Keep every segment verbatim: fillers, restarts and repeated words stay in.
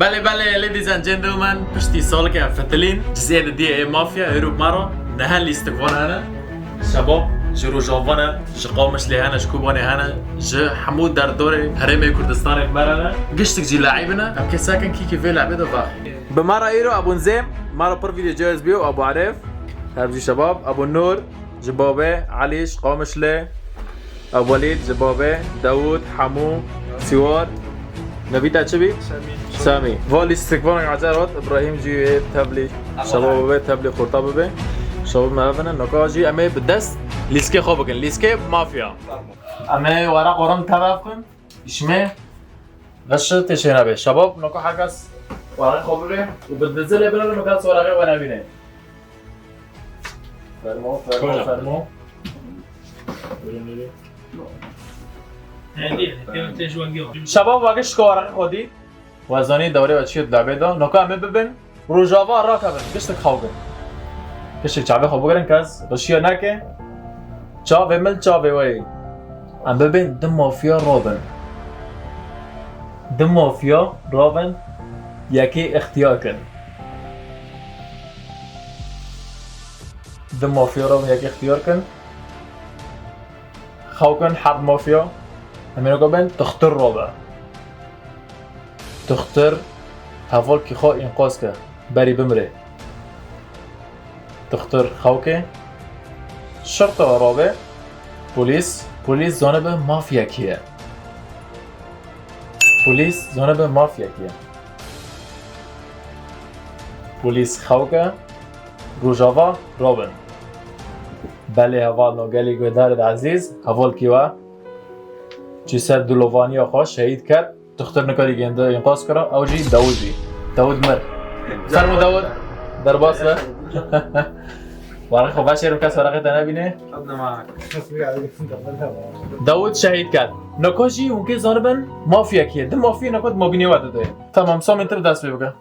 Belê, belê, ladies and gentlemen, piştî saleke em fetilîn, cizê di diyê ê mafya, êro bi me re niha lîstikvan hene. Şebab ji Rojava ne, ji Qamişlê hene, ji Kobanê hene, ji hemû derdorê Herêmê Kurdistanê bi me re ne. Giştik jî laîb ne, em kêsekin kîkî vê laîbê de vex. Bi me re îro Ebû Nizêm, me re pir vîdeo cihaz bîyo, Ebû Arif, ev jî Şebab, Ebû Nur, ji babê, Elî ji Qamişlê, Ebû Welîd ji babê, Dawûd, Hemû, Sîwar, Nebîta çi bî? Samî. Samî. Va lîstikvanek ecer hat, Îbrahîm jî wê tevlî, Şebab bibe, tevlî xurta bibe. Şebab me ev ne, naka jî em ê bi dest lîskê xwe bikin. Lîskê mafya. Em ê weraq oran tev ev xwin. Îşmê. Xeşi tê çênabê. Şebab, naka her kes weraqê xwe bibê û bi dizilê binêre, naka kes weraqê we nebîne. Fermo, fermo, Kola. Fermo. Buyurun, buyurun. Şebab, we gişt weraqê xwe dît. We zanî dewrê we çi ye di labê de. Naka em ê bibin. Rojava rakevin, giştik xew bin. Giştik çavê xwe bigirin, kes xişiya neke. Çavê min, çavê we yê. Em bibin du mafya rabin. Du mafya rabin, yekê ixtiyar kin. Du mafya rabin, yekê ixtiyar kin. Xew kin, heft mafya. Em ê naka bin, dixtir rabe. Dixtir hevalkî xwe înqaz ke, berî bimrê. Dixtir xew ke, şerta rabe, polîs, polîs zanibe mafya kî ye. Polîs zanibe mafya kî ye. Polîs xew ke, Rojava rabin. Belê hevalno, gelî guhdarê de ezîz, hevalkî we çû ser dilovaniya xwe, şehîd ket. Dixtir nikarî gênde înqaz kira, ew jî Dawûd bî. Dawûd mir. Fermo Dawûd, derbas be. Weraqê xwe veşêrim, kes weraqê te nebîne. Dawûd şehîd ket. Nako jî hûn kê zanibin mafya kî ye. Du mafya nako di mabînê we de de ye. Tamam, Samî, tu bi dest pê bike.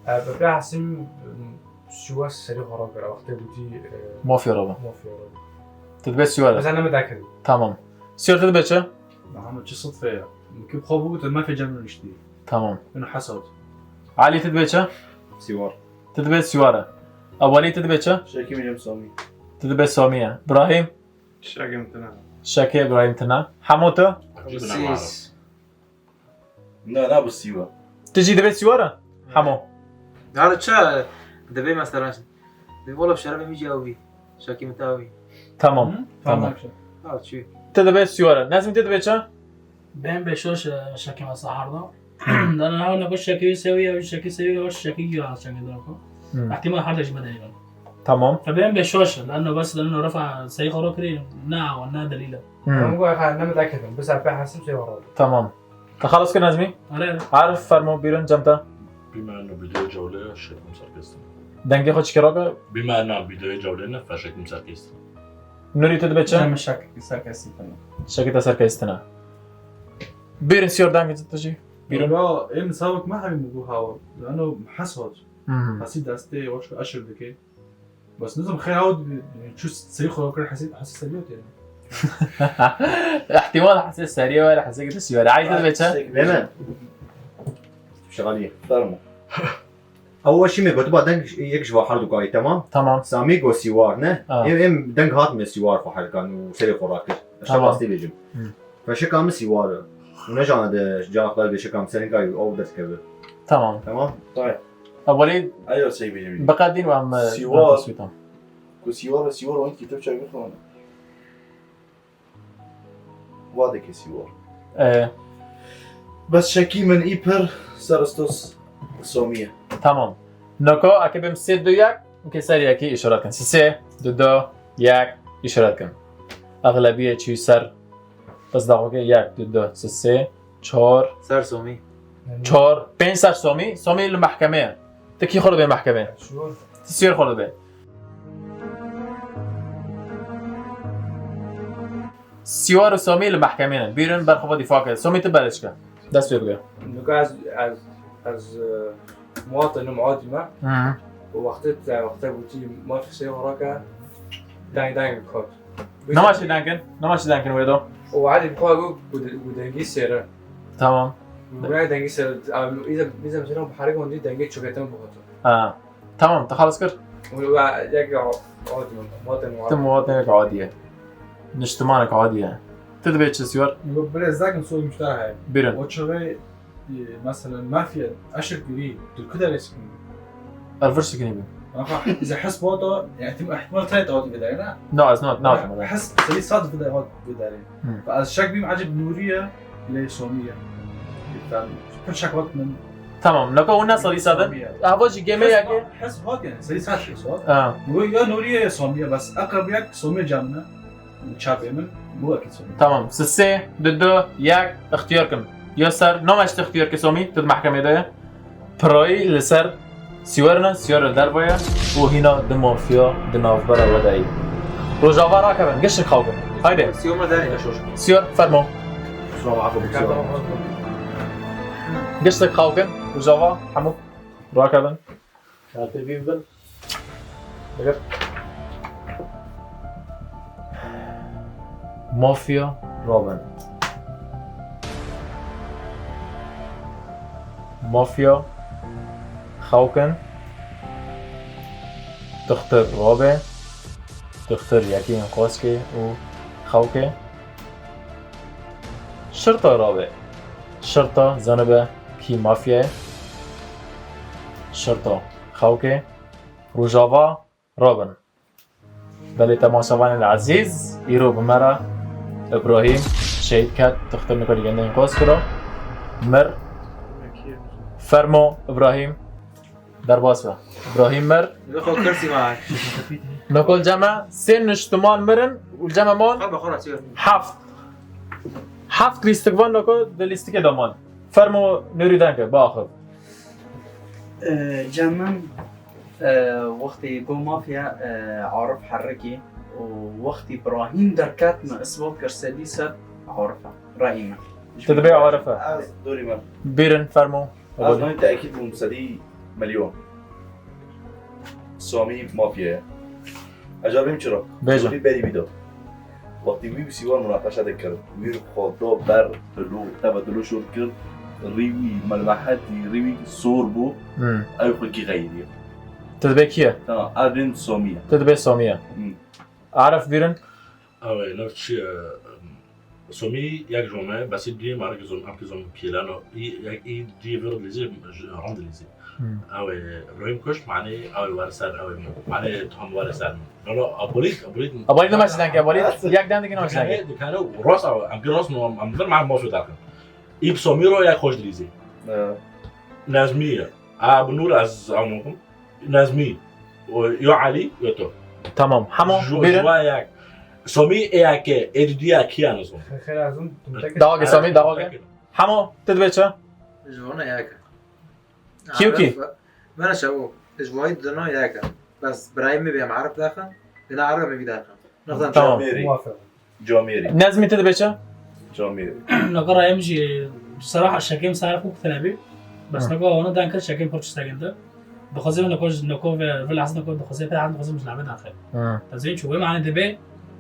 E, bi pê Hesim, em, Sîwa serê xwe rakir, wextê gotî, e, Mafya rabe. Mafya rabe. Tu dibe Sîwar e. Mesela ne me dakir. Tamam. Sîwar, tu dibe çi? Mihemed, çi sidfe ye. Min kî bi xwe bigot, me fê cem niştî. Tamam. Min hesad. Elî, tu dibe çi? Sîwar. Tu dibe Sîwar e. Ewelî, tu dibe çi? Şekî min cem Samî. Tu dibe Samî ye. Brahîm? Şekî min tine. Şekê Brahîm tine. Hemo, tu? Sîs. Na, na, bi Sîwar. Tu jî dibe Sîwar e? Hemo. Her çi dibe mesela. Dibe wala şerefê min jî ew bî. Şekî min te ew bî. Tamam. Hı? Tamam. Tamam. Ha, çi? Tu dibe Sîwar e. Nezmî, tu dibe çi? Ben beşoş, e, şekî me sahar da. Dan ha ne ko şekî seviye, şekî seviye, şekî ya şekî da ko. Hı. Ihtimal her de jî me de. Tamam. Tabii ben beşoş, lan no bas, lan no rafa sayı koro kiri, na, na delila. Hı. Ama bu ha ne merak ettim. Bes alpe Hesim seviye. Tamam. Te xelas kir, Nezmî? Are, are. Arif, fermo, bîrin cem te. Bima eno bîdewê cewlê şeklim serkestin. Dengê xwe çi kira ke? Bima eno bîdewê cewlê ne fe şeklim serkestin. Nurî, tu dibe çi? Ne, min şek-, serkestî tine. Şekê te serkestine. Bîrin Sîwar, dengê te jî. Bîrin. Ya, em sabik me hemî min got hawa. Lano hes hat. Hı hı. Hesî destê, waş eşir dike. Bes nizam xeyr hawa çû serî xwe kir, hesî, hesî serî tê. Ihtimal hesê serî were, hesê gidi Sîwar. Ay, tu dibe çi? Bê min. Şixalî. Fermo. Ew weşî me gotiba deng yek ji va her du kayî, temam? Tamam. Samî got Sîwar, ne? Ha. Em, em deng hat me Sîwar xwe herkan û serê xwe rakir. Tamam. Rastî bêjim. Hı. Feşeka min Sîwar e. Û ne jana de, jana xwe bêşeka min ser hinkayî ew derdikeve. Tamam. Tamam? Tabii. Ewelî Ayo, şey bêjim. Biqedîn û em, e, Sîwar. Em teswîtan. Ku Sîwar e, Sîwar wan kitap çay bixwin. Wadekê Sîwar. Ee. Bes şekî min î pir ser istos Somî ye. Tamam. Noko, eke bim sê, du, yek, ke ser yekî îşaret kin. Sê, du, du, yek, îşaret kin. Exlebiye çî ser, bes daxweke yek, du, du, sê, çar. Ser Somî. Çar, pênc ser Somî. Somî li mehkemê ye. Tu kî xwe dibê mehkemê? Sîwar. Tu Sîwar xwe dibê. Sîwar û Somî li mehkemê ne. Bîrin ber xwe dîfa kir. Somî, tu berê çike. Dest pê bike. Nika ez, ez, ez, e, muwatinim, adî me. Hı. Û wextê te, wextê gotî mafî sê xwe rake, deng deng kot. Nema şî deng kin, nema şî deng kin wê do. Û Elî bi xwe got, got, got dengî sêre. Tamam. Buraya dengê ser, îza, îza mesela bu harika onca dengê çöketimi bu kadar. Ha. Tamam, te xelas kir. Ve ya ya o o Tim watin wek adiye. Niştimanek adiye. Ti dibê çi Siyar? Yok, biraz zaten soy müşteri. Birin. O çöre, e, mesela mafya aşırı gri, Türkü de resmi. Elfir şikini bin. Aha, إذا حس بوطه يعني تم احتمال ثلاثة هوت بداري لا. No, ez not not. حس سلي صادف ده هوت بداري. Hmm. فاز شك بيم عجب نورية لي صومية. فاهم؟ كل شك وقت من Tamam, naka hûn ne salî sadin? Hava jî gemê yekê. حس هوت يعني سلي صادف حس هوت. Ha. يقول يا نورية يا صومية بس أقرب ياك صومية جامنا. Çapê min bu wekî çûn. Tamam. Sisê, di du, yek, ixtiyar kim. Ya ser, nama işte ixtiyar ki Somî, tu di mehkemê de ye. Pirayî li ser Siyar ne, Siyar li derve ye û hîna di mafya di navbera we de ye. Rojava rakevin, giştik xew kin. Haydi. Siyoma derê şoş. Siyar, fermo. Kusura bakma, kusura bakma. Giştik xew kin. Rojava, hemû rakevin. Kartê bî bin. Bilir. Mafya Robin. Mafya Xawkin. Dixtir Robe. Dixtir Yekîn Qoskê û Xawkê. Şirta Robe. Şirta zanibe kî mafya ye. Şirta Xawkê. Rojava Robin. Belê temaşevanên ezîz, îro bi me re Îbrahîm şehîd ket, dixtir Niko li gendên qos kiro. Mir. Fermo Îbrahîm. Derbas be. Îbrahîm mir. Xo kirsî ma. Niko li cem me sê niştiman mirin û li cem me man Xwe be xwe rastiyo. heft. Heft lîstikvan Niko di lîstikê de man. Fermo nûrî denge, biaxiv. Cem min wextî got mafya Arif herikî û wextî Brahîm derket min isbat kir sedî sed Arif e. Rayî min. Tu dibê Arif e. Ez dorî me. Bîrin fermo. Ez nayê tekîd bûm sedî milyon. Somî mafya ye. Ecabîm çira? Bêje. Wî berî wî de. Wextî wî bi Sîwan munaqeşe dikir, wî xwe da ber dilo, teva dilo şor kir, rî wî melmehetî, rî wî sor bû, Hmm. ew xwe kî xeyiriye. Tu dibê kî ye? Tamam, ev din Somî ye. Tu dibê Somî ye. Hmm. Arif Bîrin. Ew ê nav çi, e, Somî yek ji me, besî dî, marek zon, em ki zon pîlano, î, yek î dî vir dilîzî, rand dilîzî. Hmm. Ew ê Îbrahîm kuşt, manê ew ê were ser, ew ê min. Manê tam were ser min. No, no, abolît, abolît. Abolît nemaşî denge, abolît. Yek den dikî nemaşî denge. Dikane, dikane, rast ew, em ki rast no, em vir, manê mafya derxin. Î bi Somî ro yek xweş dilîzî. Evet. Nezmî ye. A, bi Nûr ez ew nokum. Nezmî. O, yo Elî, yo to. Tamam. Hemo, Ju-, Bîrin. Juwa yek. Somî ê yekê, ê dudî ya kî ya nizom. Xêr azim. Dawa ke Somî, dawa ke. Hemo, tu dibê çi? Ji vana yek. Kî û kî? Bana çawo. Ji vayî dina yek. Bes birayê min bê em Arif daxin. Dina Arif min vî daxin. Nextan Tamam. Camêrî. Muwafeq. Camêrî. Nezmî tu dibê çi? Camêrî. Naka rayê min jî seraha şekê min seref û kutine bî. Bes Hı. Naka wana dan kir şekê min pir çi seginde. Dixwazê min Naka, Naka ve, ve lehze Naka dixwazê pê hem dixwazê min ji navê daxê. Hı. Ez ên çû wê mane dibê,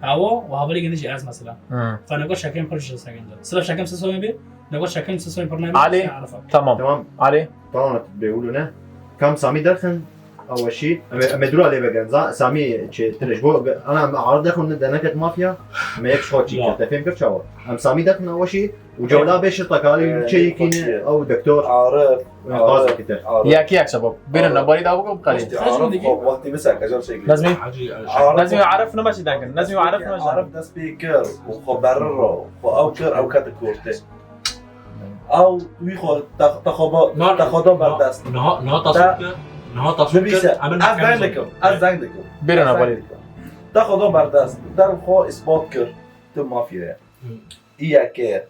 ewo, û havalê gindi jî ez mesela. Hı. Fa Naka şekê min pir çi seginde. Sirf şekê min sisomê bî, Naka şekê min sisomê pir nebî. Ali. Şe Arefa. Tamam. Tamam. Ali. Tamam, bêwûlû ne. Kam Samî derxin, aweşî. Em, em dura lê vegen. Za-, Samî çê tiriş. Bo, ana em arif derxin de neket mafya. Me yek şo çî Ya. kir. Te fêm kir çawa? Em Samî derxin aweşî. Û cewla bê şirta kalî Ee, çe yekîne, fakir. Ew doktor. Arif. Gaz bikitir. Arif. Yek yek şebab. Bîrin Arif. ne barî dawa ko bikari. Arif, wextî min ser kecel şey. Nezmî. Hacî, e, Arif. Nezmî Arif nemaşî denge. Nezmî Arif nemaşî denge. Arif dest pê kir û xwe berri ro. Xwe ew kir, ew kete kortê. Ew wî xwe te-, te xwe ba-, Nar-, te xwe da berdest. Niha, niha tasvir ke, niha tasvir ke, Bibîse, emin ez zeng dikim, ez zeng dikim. Bîrin Ez ne zeng barî. dikim. Te xwe da berdest. Der xwe isbat kir. Tu mafya ye. Hı. Î yekê.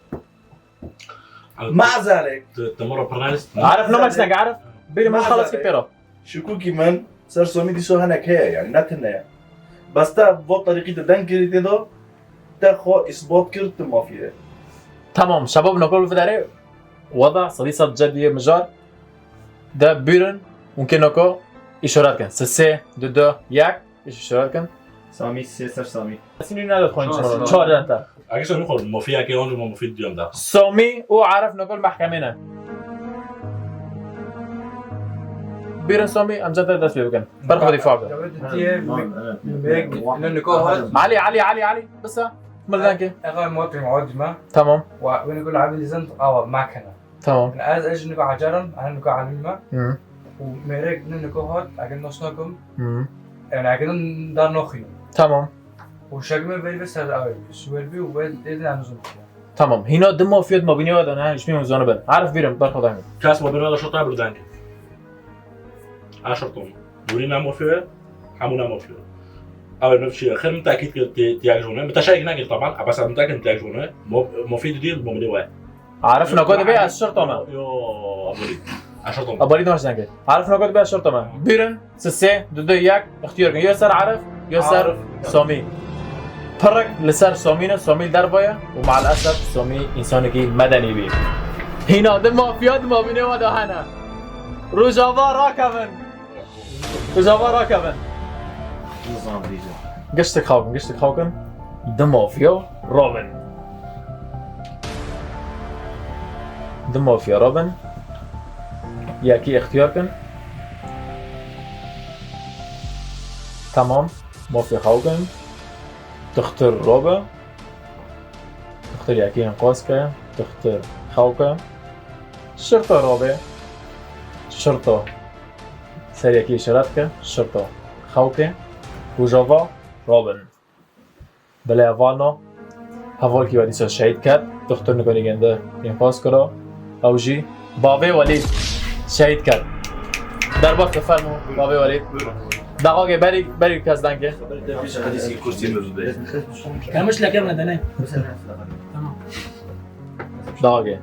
Evet. Mazerek. Te, te mara pernalist. Arif nemaşî denge Arif. Bîrin min xelas ki pêro. Şikûkî min ser Somî dîso hinek heye, yani ne tune ye. Bes te vo terîqî te deng kirî tê de, te xwe isbat kir tu mafya ye. Tamam, şebab Nako li vê derê wada sedî sed cediyê mijar de Bîrin û kê Nako îşaret kin. Sisê, du, du, yek, îşaret kin. Samî, sê ser Samî. Sînî nade xwîn çar. Çar. Çar centa. Eger sen xwe mafiyeke yan ma mafî diyam da. Samî û Arif nokol mehkemê ne. Bêrin Samî, em centa dest pê bikin. Ber xwe dîfa bikin. Dawet diye. Tamam, evet. Mek, ne niko hat. Ali, Ali, Ali, Ali. Bisa. Mildanke. Exa ma tu muadime. Tamam. Wa, wene kul abi lizem awa makine. Tamam. Yani ez, ez niko acarim, ana niko alim me. Hı. Û mêrek ne niko hat, eger nas nakim. Hı. Yani eger dar naxînim. Tamam. Û şekme ver ve ser awe. Suwer bi û ve dedi anuzum. Tamam. Hîna di mafiyet ma bîne ve dana, hiç mi zonu ben. Arif bêrin, ber xwe dengê. Kes ma bîne ve şota bir dengê. Aşırtım. Nuri ne mafiye, hemû ne mafiye. Ew nefşiye. Xir min tekîd kir tê, tê yek jone. Min teşeyek nekir taban. Ebesa min tekin tê yek jone. Mo-, mafî didî, mo milê we. Arif nako dibe ez şirto me. Yo, abulî. Ez şirto me. Abulî de maç neke. Arif nako dibe ez şirto me. Bîrin, sisê, du, du, yek, ixtiyar kin. Yo ser Arif, yo ser Arif. Somî. Pirek li ser Somî ne, Somî derbaye û mael esef Somî însanekî medenî bî. Hîna di mafiya di mabînê we de hene. Rojava rakevin. Rojava rakevin. Nizam diyeceğim. Giştik xawkin, giştik xawkin. Di mafiya rabin. Di mafiya rabin. Yekî ixtiyar kin. Tamam. Mafiya xawkin. Dixtir rabe. Dixtir yekî inqaz ke. Dixtir xawke. Şirta rabe. Şirta. Ser yekî işaret ke, şirto. Xewkê, Rojava, Robin. Belê hevalno, hevalkî we dîsa şehîd ket, doktor nikanî gende înqaz kiro. Ew jî bavê Welîd şehîd ket. Derbas bifermo, bavê Welîd. Daxakê berî, berî kes dengê. Kamiş lekem ne dene. Tamam. Daxakê.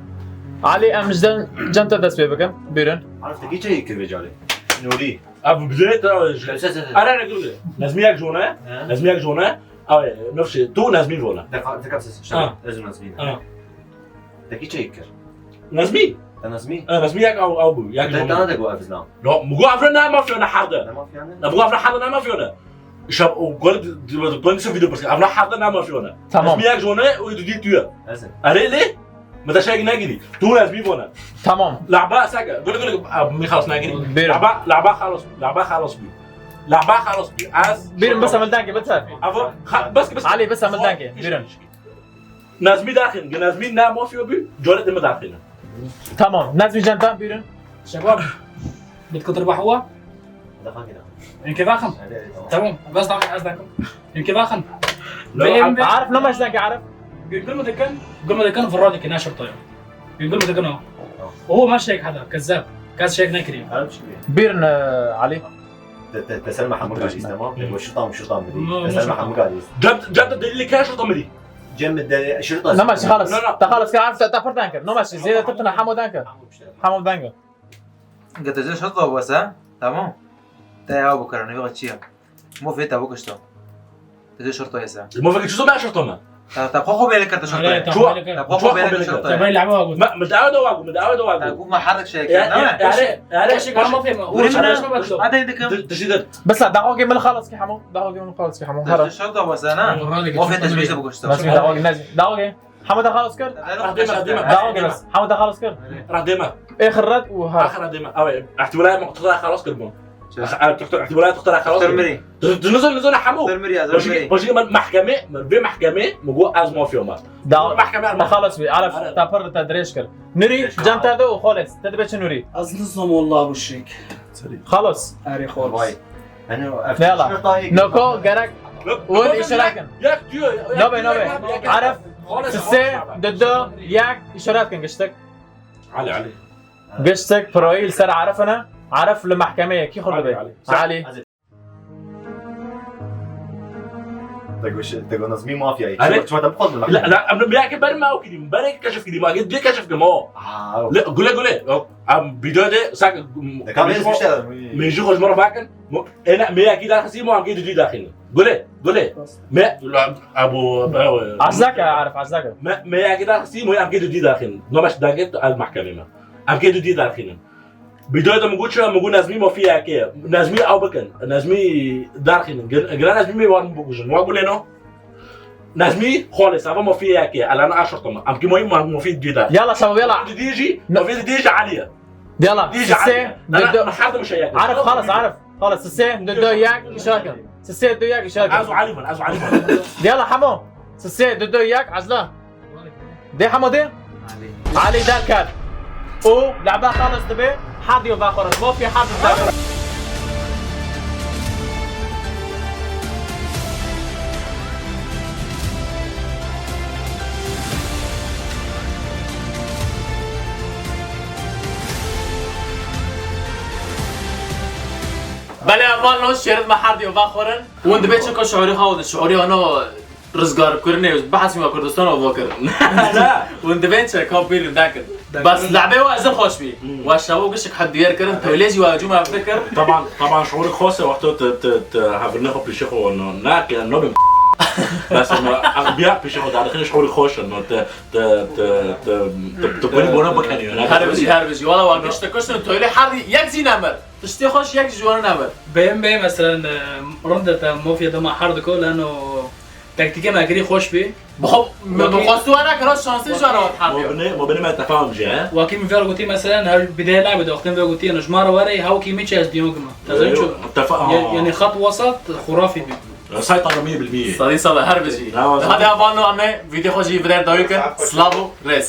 Elî, em ji den cem te dest pê bikin. Bîrin. Arif, te kî çayê kir vê carê? Nûrî. Abi, bi dê te. Ara, ara, dur. Nezmî yek jone. He. Nezmî yek jone. Abi, nefşê, tu Nezmî vone. Deka, deka ses. Ha. Ez Nezmî. Ha. Te kî çayê kir? Nezmî. Te Nezmî? Ha, Nezmî yek ew, ew bû. Yek jone. Te dana de go ev zlam. No, mi go ev ne mafiyone herde. Ne mafiyone? Ne, mi go ev herde ne mafiyone. Şab, o gol, gol, gol, video pirsî. Ev ne herde ne mafiyone. Tamam. Nezmî yek jone, o dudî tuye. Ezin. Erê lê? Mı da şey ne gidi? Tu Nezmî vone. Tamam. Laba saka. Gülü gülü. Abi, mi xalas ne gidi? Buyurun. Laba, laba xalas. Laba xalas bi. Laba xalas bi. Az. Buyurun, bas emel danke, bas. Abi, bas, bas. Ali, bas emel danke. Buyurun. Nezmî daxin. Nezmî ne mafiyo bi. Coret mi daxin. Tamam. Nezmî can, tamam, buyurun. Şebab. Bit kutr bahwa. Daxin. Enke daxin. Tamam. Bas daxin, az daxin. Enke daxin. Arif, ne maç danke, Arif? Gülmedeken, gülmedeken fırra deken, ne şartı ya. Gülmedeken o. O maç şey hada, kezzap. Kes şey ne kiriyor. Buyurun, e, Ali. Te, te, te ser Mehmud Ali, tamam. Te bu şutam, şutam dedi. Te ser Mehmud Ali. Cem, Cem de delili kaç şutam dedi? Cem de şurada. Ne maç, xalas. Ta xalas, ka Arif, ta pır danke. Ne maç, ziyade tutuna, Hamo danke. Hamo danke. Gete şurada wasa, tamam. Te ya bu kararını yok, çiğ. Mofê te bikişto. Te jê şortoyê se. Mofê çi zor ben şorto me? Te, te xwe xwe bêle kir te şortoyê. Te xwe xwe bêle kir şortoyê. Te bê lehme wagot. Me, me dawe de wagot, me dawe de wagot. Te gû me herek şey kir, ne? Yare, yare, yare. Şey, ama fehme. Hadi dikim. Dişidir. Bes la, daxakê min xalas ki hemo. Daxakê min xalas ki hemo. Te jê şorto wasa, ne? Mofê te jê bikişto. Bes daxakê, ne? Daxakê. Hemo te xalas kir? Rahdeme, rahdeme. Dawa giras. Hemû te xalas kir. Rahdeme. Êxir red û her. Axir rahdeme. Ew ê, ihtimala me tu xalas kir bûn. Ex-, ex-, tu, ihtimala tu xalas kir. Mirî. Tu, tu nizan, nizan hemû. Mirî, mirî. Başı, başı ben mahkeme, bir mahkeme, mi go az mafya ma. Dawa mahkeme te xalas bî. Arif, te pir te dirêj kir. Nurî, cem te de û xalis. Te dibe çi Nurî? Az nizam wallah bu şek. Xalas. Erê xalas. Vay. Nela. Noko gerek. Wen işaret kin. Yak diyor. Nobe, nobe. Arif. Sisê, dudu, yek, işaret kin giştik. Ali, Ali. Giştik, proyî li ser Arif ne. Arif li mahkemeye, kî xwe dibe? Ali, Ali. Ali. Te goş, te go Nazmî mafyayê. Ali. Çima, çima te bixwazin? La, la, em ne biyake ber me o kidim. Berek keşif kidim. Agi diye keşif kidim o. Aa. Le, gule, gule. Yok. Em videoda sak. Deka me yüzmüş de. Mejî xwe ji me re bakin. Ena me yekî daxisî mo em kê dudî daxînin. Gule, gule. Me, la, abo, abo. Azlak ya Arif, azlak ya. Me, me yekî daxisî mo em kê dudî daxînin. No baş daget al mahkemê me. Em kê dudî daxînin. Vîdeoyê de min got çi? Min got Nezmî mafiyeke ye. Nezmî ew bikin. Nezmî derxînin. Gir-, gira Nezmî mêvan bikujin. Wa gulêno. Nezmî xalis, eva mafiyeke ye. Elana aşırtma. Em ki mayın mafiyê dide. Yala, şema, yala. Didê jî, mafiyê didê jî Elî ye. Yala, Didê jî sisê, Elî ye. Nana, dödö. Min her de mişe yek. Arif, xalis, Arif. Xalis, sisê, dödö, yek, işaret kin. Sisê, dödö, yek, işaret kin. Ez û Elî min, ez û Elî min. Yala, hemo. Sisê, dödö, yek, ecla. Dê hema dê? Elî. Elî derket. Û lebe xalis dibe, her diyo vexwerin. Mafya her diyo vexwerin. Belê, hevalno, şêrî me her diyo vexwerin. Hûn dibê çi ku şiûrî xwe didin, şiûrî ano rizgarkirinê, behsî me Kurdistan ava kirin. Ne. Hûn dibên çi, ka bîr nekin. Bes lebê we ezin xweş bî. Hmm. We şevo gişik hed duyar kirin, tewlê jî we cû me fikir. Taban, taban şiûrî xweş e, wexto tu, tu, tu hevirnê xwe pêşê xwe no. Ne, ki no bim. Bes no, ev biya pêşê xwe darixin şiûrî xweş e, no, tu, tu, tu, tu, tu, tu, tu, bona bakanıyor, ne? Her bijî, her bijî. Wala we gişte kuştin, tewlê her yek zî nemir. Tiştê xweş yek ji wan nemir. Bêm bê, meselen, e, rind e te mafya dema her diko, leno tektîkê me kirî xweş bî. Bo, me, wekî, bi xwestî wana kira şansî ji wana hat hatiye. Mabine, mabine me tefahum ji, he? Wekî min ver gotî, meselen, her bidê lebe de, wextên ver gotî, yani, ji ma re were, hewkî min çi ez diyong me. Te zanî ço? Tefa-, ya-, yani, xat wesat, xurafî bî. Say tanımı bilmiyor. Salî sala her bijî. Hadi hevalno, em ê vîdeo xwe jî vider dawî kin. Slav û rêz.